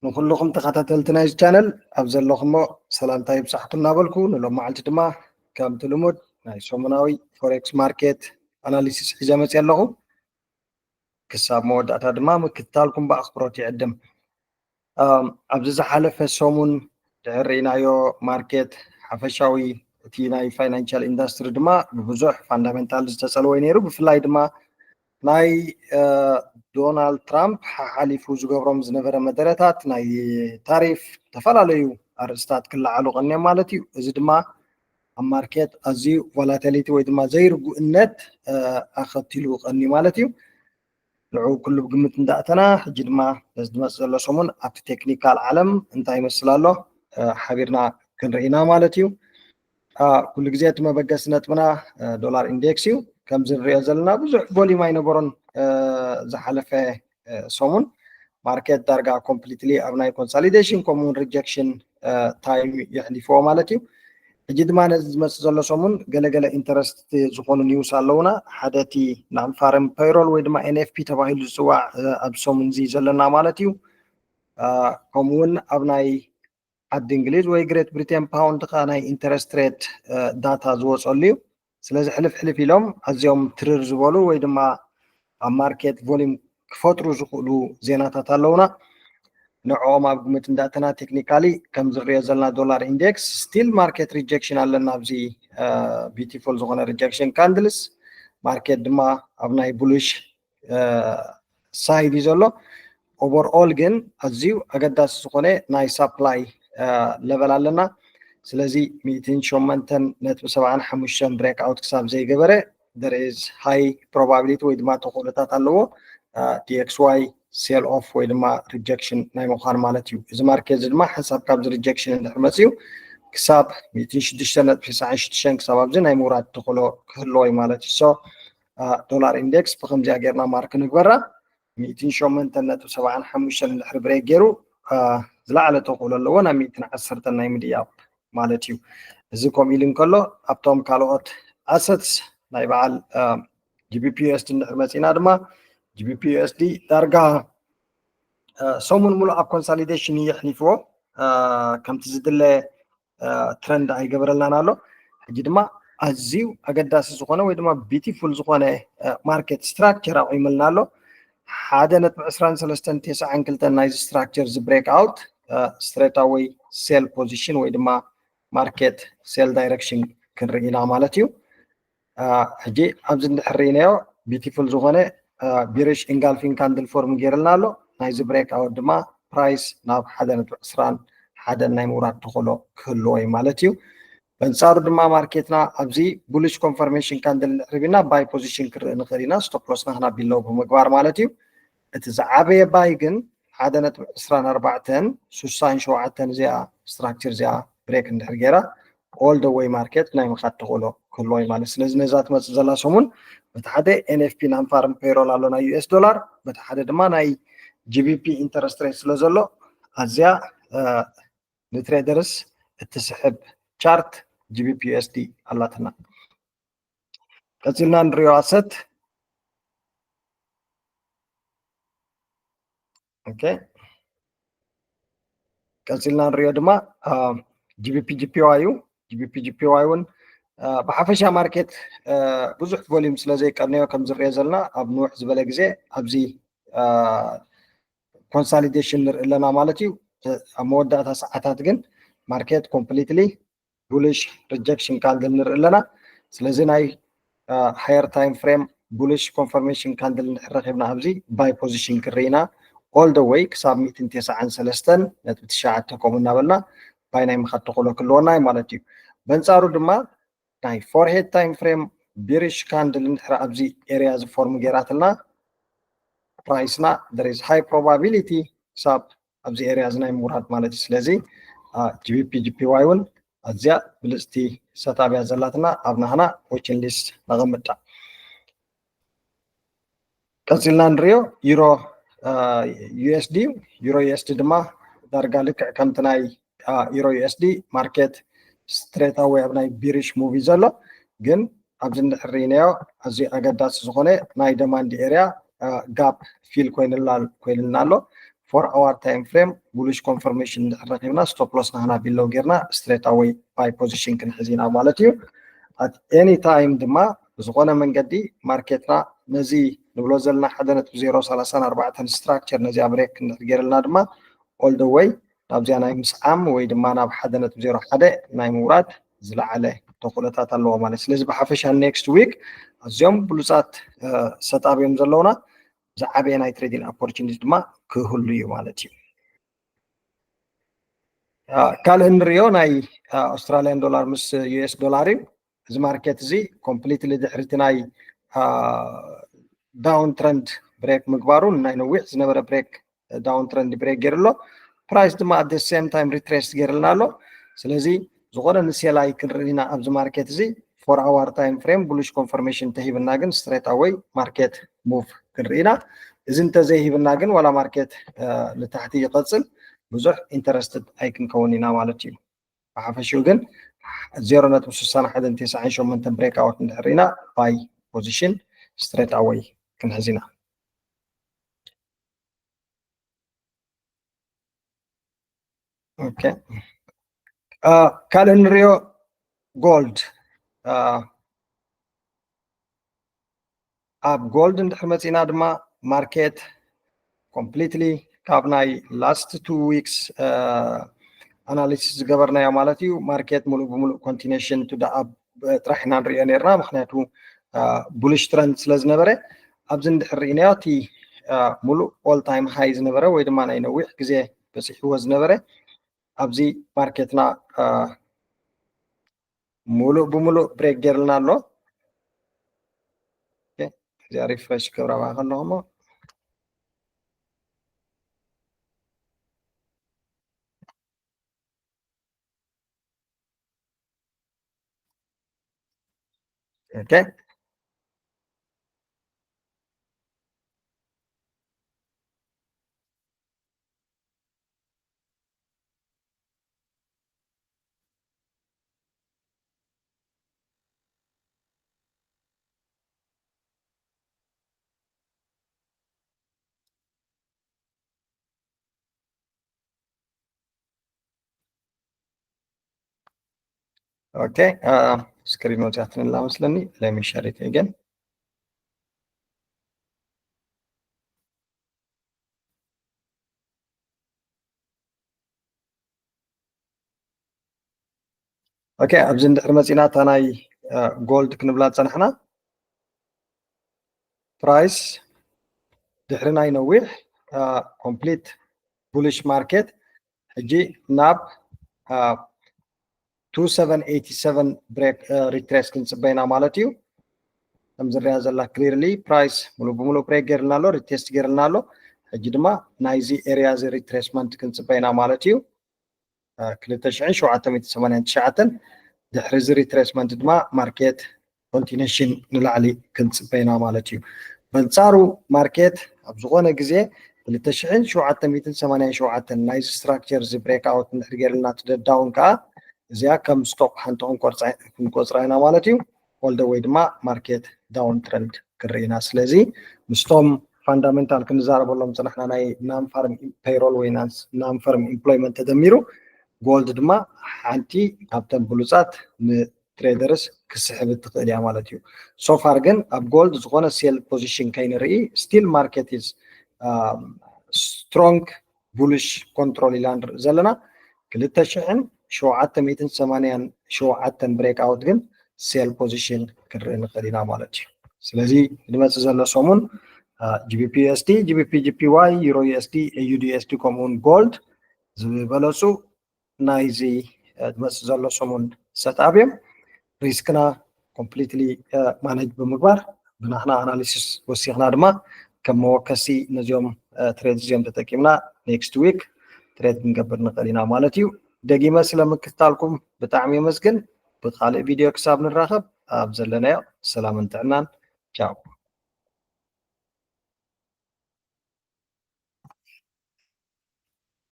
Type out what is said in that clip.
ንኩልኹም ተኸታተልቲ ናይዚ ቻነል ኣብ ዘለኹሞ ሰላምታ ይብጻሕኩም እናበልኩ፣ ንሎም መዓልቲ ድማ ከምቲ ልሙድ ናይ ሰሙናዊ ፎሬክስ ማርኬት ኣናሊሲስ ሒዘ መፅየ ኣለኹ። ክሳብ መወዳእታ ድማ ምክትታልኩም ብኣኽብሮት ይዕድም። ኣብዚ ዝሓለፈ ሰሙን ድሕር ርኢናዮ ማርኬት ሓፈሻዊ እቲ ናይ ፋይናንሻል ኢንዳስትሪ ድማ ብብዙሕ ፋንዳሜንታል ዝተፀልወ ነይሩ። ብፍላይ ድማ ናይ ዶናልድ ትራምፕ ሓሓሊፉ ዝገብሮም ዝነበረ መደረታት ናይ ታሪፍ ዝተፈላለዩ ኣርእስታት ክለዓሉ ቀንዮም ማለት እዩ። እዚ ድማ ኣብ ማርኬት ኣዝዩ ቮላቲሊቲ ወይ ድማ ዘይርጉእነት ኣኸቲሉ ቀንዩ ማለት እዩ። ንዑ ኩሉ ብግምት እንዳእተና ሕጂ ድማ ነዚ ዝመፅእ ዘሎ ሰሙን ኣብቲ ቴክኒካል ዓለም እንታይ ይመስል ኣሎ ሓቢርና ክንርኢና ማለት እዩ። ኩሉ ግዜ እቲ መበገሲ ነጥብና ዶላር ኢንዴክስ እዩ። ከምዚ ንሪኦ ዘለና ብዙሕ ቮሊዩም ኣይነበሮን ዝሓለፈ ሰሙን። ማርኬት ዳርጋ ኮምፕሊትሊ ኣብ ናይ ኮንሳሊዴሽን ከምኡውን ሪጀክሽን ታይም የሕሊፍዎ ማለት እዩ። ሕጂ ድማ ነዚ ዝመፅእ ዘሎ ሰሙን ገለገለ ኢንተረስት ዝኾኑ ኒውስ ኣለውና። ሓደ እቲ ናንፋርም ፔይሮል ወይ ድማ ኤንኤፍፒ ተባሂሉ ዝፅዋዕ ኣብ ሰሙን እዚ ዘለና ማለት እዩ። ከምኡውን ኣብ ናይ ዓዲ እንግሊዝ ወይ ግሬት ብሪቴን ፓውንድ ከዓ ናይ ኢንተረስት ሬት ዳታ ዝወፀሉ እዩ። ስለዚ ሕልፍ ሕልፍ ኢሎም ኣዝዮም ትርር ዝበሉ ወይ ድማ ኣብ ማርኬት ቮሊም ክፈጥሩ ዝኽእሉ ዜናታት ኣለውና። ንዕኦም ኣብ ግምት እንዳእተና ቴክኒካሊ ከም ዝሪኦ ዘለና ዶላር ኢንዴክስ ስቲል ማርኬት ሪጀክሽን ኣለና። ኣብዚ ቢቲፉል ዝኾነ ሪጀክሽን ካንድልስ ማርኬት ድማ ኣብ ናይ ቡሊሽ ሳይድ እዩ ዘሎ። ኦቨርኦል ግን ኣዝዩ ኣገዳሲ ዝኾነ ናይ ሳፕላይ ለቨል ኣለና። ስለዚ ሚእትን ሸሞንተን ነጥቢ ሰብዓን ሓሙሽተን ብሬክ ኣውት ክሳብ ዘይገበረ there is high probability ወይ ድማ ተኽእሎታት ኣለዎ ዲኤክስዋይ ሴል ኦፍ ወይ ድማ ሪጀክሽን ናይ ምዃን ማለት እዩ። እዚ ማርኬት እዚ ድማ ሓንሳብ ካብዚ ሪጀክሽን እንድሕር መፅዩ ክሳብ ሚእትን ሽዱሽተን ነጥቢ ስሳን ሽዱሽተን ክሳብ ኣብዚ ናይ ምውራድ ተኽእሎ ክህልዎ እዩ ማለት እዩ። ሶ ዶላር ኢንዴክስ ብከምዚኣ ጌርና ማርክ ንግበራ። ሚእትን ሸሞንተን ነጥቢ ሰብዓን ሓሙሽተን እንድሕር ብሬክ ገይሩ ዝለዓለ ተኽእሎ ኣለዎ ናብ ሚእትን ዓሰርተን ናይ ምድያብ ማለት እዩ። እዚ ከምኡ ኢሉ እንከሎ ኣብቶም ካልኦት ኣሰትስ ናይ በዓል ጂቢፒ ዩኤስዲ እንድሕር መፂና ድማ ጂቢፒ ዩኤስዲ ዳርጋ ሰሙን ሙሉእ ኣብ ኮንሳሊዴሽን እዩ የሕሊፍዎ። ከምቲ ዝድለ ትረንድ ኣይገበረልናን ኣሎ። ሕጂ ድማ ኣዝዩ ኣገዳሲ ዝኾነ ወይ ድማ ቢቲፉል ዝኾነ ማርኬት ስትራክቸር ኣቑመልና ኣሎ። ሓደ ነጥቢ ዕስራን ሰለስተን ተስዓን ክልተን ናይዚ ስትራክቸር እዚ ብሬክ ኣውት ስትሬት ኣወይ ሴል ፖዚሽን ወይ ድማ ማርኬት ሴል ዳይሬክሽን ክንርኢ ኢና ማለት እዩ። ሕጂ ኣብዚ እንድሕር ርኢናዮ ቢቲፉል ዝኾነ ቢሪሽ ኢንጋልፊንግ ካንድል ፎርም ገይርልና ኣሎ። ናይዚ ብሬክ ኣውት ድማ ፕራይስ ናብ ሓደ ነጥቢ ዕስራን ሓደን ናይ ምውራድ ተኽእሎ ክህልዎ እዩ ማለት እዩ። በንፃሩ ድማ ማርኬትና ኣብዚ ቡሊሽ ኮንፈርሜሽን ካንድል እንድሕር ርኢና ባይ ፖዚሽን ክርኢ ንኽእል ኢና። ስቶፕ ሎስና ክና ቢለው ብምግባር ማለት እዩ። እቲ ዝዓበየ ባይ ግን ሓደ ነጥቢ ዕስራን ኣርባዕተን ስሳን ሸውዓተን እዚኣ ስትራክቸር እዚኣ ብሬክ እንድሕር ገይራ ኦል ደ ወይ ማርኬት ናይ ምኻድ ተኽእሎ ክህልዎ እዩ ማለት። ስለዚ ነዛ ትመፅእ ዘላ ሰሙን በቲ ሓደ ኤንኤፍፒ ናን ፋርም ፔይሮል ኣሎ ናይ ዩኤስ ዶላር፣ በቲ ሓደ ድማ ናይ ጂቢፒ ኢንተረስት ሬት ስለ ዘሎ ኣዝያ ንትሬደርስ እትስሕብ ቻርት ጂቢፒ ዩኤስዲ ኣላትና። ቀፂልና ንሪኦ ኣሰት። ኦኬ፣ ቀፂልና ንሪኦ ድማ ጂቢፒ ጂፒዋይ እዩ። ጂቢፒ ጂፒዋይ እውን ብሓፈሻ ማርኬት ብዙሕ ቮሊዩም ስለ ዘይቀነዮ ከም ዝሪኦ ዘለና ኣብ ንውሕ ዝበለ ግዜ ኣብዚ ኮንሳሊዴሽን ንርኢ ኣለና ማለት እዩ። ኣብ መወዳእታ ሰዓታት ግን ማርኬት ኮምፕሊትሊ ቡሊሽ ሪጀክሽን ካንድል ንርኢ ኣለና። ስለዚ ናይ ሃየር ታይም ፍሬም ቡሊሽ ኮንፈርሜሽን ካንድል እንድሕር ረኺብና ኣብዚ ባይ ፖዚሽን ክርኢና ኦል ደ ወይ ክሳብ ሚእትን ተስዓን ሰለስተን ነጥቢ ትሽዓተ ከምኡ እናበልና ባይ ናይ ምኻድ ተኽእሎ ክህልወና እዩ ማለት እዩ። በንፃሩ ድማ ናይ ፎርሄድ ታይም ፍሬም ቢሪሽ ካንድል እንድሕር ኣብዚ ኤሪያ እዚ ፎርም ገይራትልና ፕራይስና there is high probability ክሳብ ኣብዚ ኤሪያ እዚ ናይ ምውራድ ማለት እዩ። ስለዚ ጂቢፒ ጂፒዋይ እውን ኣዝያ ብልፅቲ ሰታብያ ዘላትና ኣብ ናህና ዎችን ሊስት ነቐምጣ። ቀፂልና ንሪኦ ዩሮ ዩኤስዲ እዩ። ዩሮ ዩኤስዲ ድማ ዳርጋ ልክዕ ከምቲ ናይ ዩሮ ዩኤስዲ ማርኬት ስትሬት ኣወይ ኣብ ናይ ቢሪሽ ሙቭ እዩ ዘሎ። ግን ኣብዚ እንድሕር ርኢናዮ ኣዝዩ ኣገዳሲ ዝኾነ ናይ ደማንድ ኤሪያ ጋፕ ፊል ኮይንልና ኮይንልና ኣሎ። four hour time frame bullish confirmation እንድሕር ረኺብና stop loss ናህና below ጌርና straight away buy position ክንሕዝ ኢና ማለት እዩ። At any time ድማ ብዝኾነ መንገዲ ማርኬትና ነዚ ንብሎ ዘለና ሓደ ነጥቢ ዜሮ ሰላሳን ኣርባዕተን structure ነዚኣ break እንድሕር ጌርልና ድማ all the way ናብዚኣ ናይ ምስዓም ወይ ድማ ናብ ሓደ ነጥቢ ዜሮ ሓደ ናይ ምውራድ ዝለዓለ ተኽእሎታት ኣለዎ ማለት። ስለዚ ብሓፈሻ next week ኣዝዮም ብሉፃት setup እዮም ዘለውና። ዝዓበየ ናይ trading opportunity ድማ ክህሉ እዩ ማለት እዩ። ካልእ እንሪኦ ናይ Australian dollar ምስ US dollar እዩ። እዚ ማርኬት እዚ completely ድሕሪቲ ናይ down trend break ምግባሩ ናይ ነዊሕ ዝነበረ break down trend break ገይሩ ኣሎ። Price ድማ at the same time retrace ገይርልና ኣሎ። ስለዚ ዝኾነ ንሴላይ ክንርኢ ኢና ኣብዚ ማርኬት እዚ four hour time frame bullish confirmation ተሂብና ግን straight away market move ክንርኢ ኢና። እዚ እንተዘይሂብና ግን ዋላ ማርኬት ንታሕቲ ይቐፅል ብዙሕ interested ኣይክንከውን ኢና ማለት እዩ። ብሓፈሽኡ ግን ዜሮ ነጥቢ ስሳን ሓደን ተስዓን ሸሞንተን breakout እንድሕር ኢና buy position straight away ክንሕዝ ኢና። ካልእ እንሪኦ gold። ኣብ gold እንድሕር መፂና ድማ ማርኬት completely ካብ ናይ last two weeks analysis ዝገበርናዮ ማለት እዩ። ማርኬት ሙሉእ ብሙሉእ continuation to the up ጥራሕ ኢና ንሪኦ ነርና፣ ምክንያቱ bullish trend ስለ ዝነበረ። ኣብዚ እንድሕር ርኢናዮ እቲ ሙሉእ all time high ዝነበረ ወይ ድማ ናይ ነዊሕ ግዜ በፂሕዎ ዝነበረ ኣብዚ ማርኬትና ሙሉእ ብሙሉእ break ገይርልና ኣሎ። እዚኣ refresh ክገብራ ከለኹ እሞ okay። Okay, screen ወፂኣትንላ መስለኒ። Let me share it again። Okay፣ ኣብዚ እንድሕር መፂና እታ ናይ gold ክንብላ ዝፀናሕና price ድሕሪ ናይ ነዊሕ complete bullish market ሕጂ ናብ two seven eighty seven break retrace ክንፅበይና ማለት እዩ። ከም ዝረኣ ዘላ clearly price ሙሉ ብሙሉ break ገይርልና ኣሎ፣ retest ገይርልና ኣሎ። ሕጂ ድማ ናይዚ area እዚ retracement ክንፅበይና ማለት እዩ። ክልተ ሽሕን ሸውዓተ ሚእትን ሰማንያን ትሽዓተን ድሕሪ እዚ retracement ድማ ማርኬት continuation ንላዕሊ ክንፅበይና ማለት እዩ። በንፃሩ ማርኬት ኣብ ዝኾነ ግዜ ክልተ ሽሕን ሸውዓተ ሚእትን ሰማንያን ሸውዓተን ናይዚ structure እዚ breakout እንድሕር ገይርልና ትደዳውን ከዓ እዚኣ ከም stop ሓንቲ ክንቆርፃ ኢና ማለት እዩ። All the way ድማ ማርኬት down trend ክንርኢ ኢና። ስለዚ ምስቶም fundamental ክንዛረበሎም ፅናሕና ናይ non farm payroll ወይ non farm employment ተደሚሩ gold ድማ ሓንቲ ካብተን ብሉፃት ን traders ክስሕብ እትኽእል እያ ማለት እዩ። So far ግን ኣብ gold ዝኾነ sell position ከይንርኢ still market is strong bullish control ኢና ንርኢ ዘለና። ክልተ ሽሕን ሸውዓተ ሚእትን ሰማንያን ሸውዓተን breakout ግን sell position ክንርኢ ንኽእል ኢና ማለት እዩ። ስለዚ ዝመፅእ ዘሎ ሰሙን GBP USD፣ GBP JPY፣ Euro USD፣ AUD USD ከምኡውን gold ዝበለፁ ናይዚ ዝመፅእ ዘሎ ሰሙን setup እዮም። ሪስክና completely manage ብምግባር ብናትና analysis ወሲኽና ድማ ከም መወከሲ ነዚኦም trade እዚኦም ተጠቂምና next week trade ክንገብር ንኽእል ኢና ማለት እዩ። ደጊመ ስለ ምክትታልኩም ብጣዕሚ የመስግን። ብካልእ ቪድዮ ክሳብ ንራኸብ ኣብ ዘለናዮ ሰላምን ጥዕናን። ቻው።